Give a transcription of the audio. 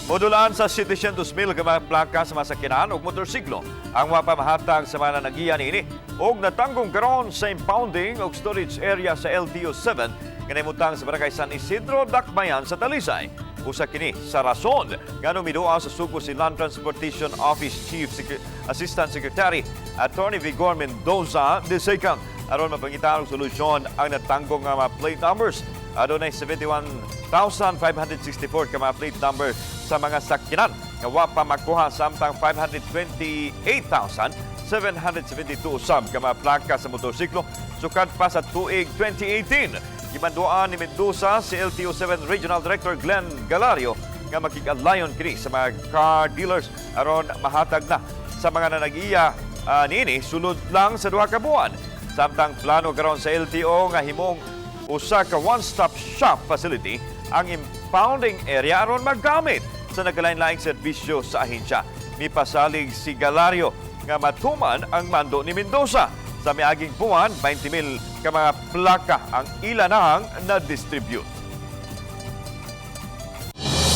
Modulaan sa 700,000 ka mga plaka sa mga sakyanan ug motorsiklo ang wa pa mahatag sa mga nanagiya niini ug natanggong karon sa impounding ug storage area sa LTO 7 nga nahimutang sa Barangay San Isidro, Dakbayan sa Talisay. Usa kini sa rason nganong midua sa Sugbo si Land Transportation Office Chief Assistant Secretary Attorney Vigor Mendoza II aron mapangita og solusyon ang natanggong nga mga plate numbers. Adunay 71,564 ka mga plate number sa mga sakyanan nga wa pa makuha, samtang 528,772 usab ka mga plaka sa motorsiklo sukad pa sa tuig 2018. Gimanduan ni Mendoza si LTO 7 Regional Director Glenn Galario nga makig-alayon kini sa mga car dealers aron mahatag na sa mga nanagiya niini sulod lang sa 2 ka buwan. Samtang plano karon sa LTO nga himong usa ka one-stop shop facility ang impounding area aron magamit sa nagkalain-laing serbisyo sa ahensya. Mipasalig si Galario nga matuman ang mando ni Mendoza. Sa miaging buwan, 20,000 ka mga plaka ang ila nang na-distribute.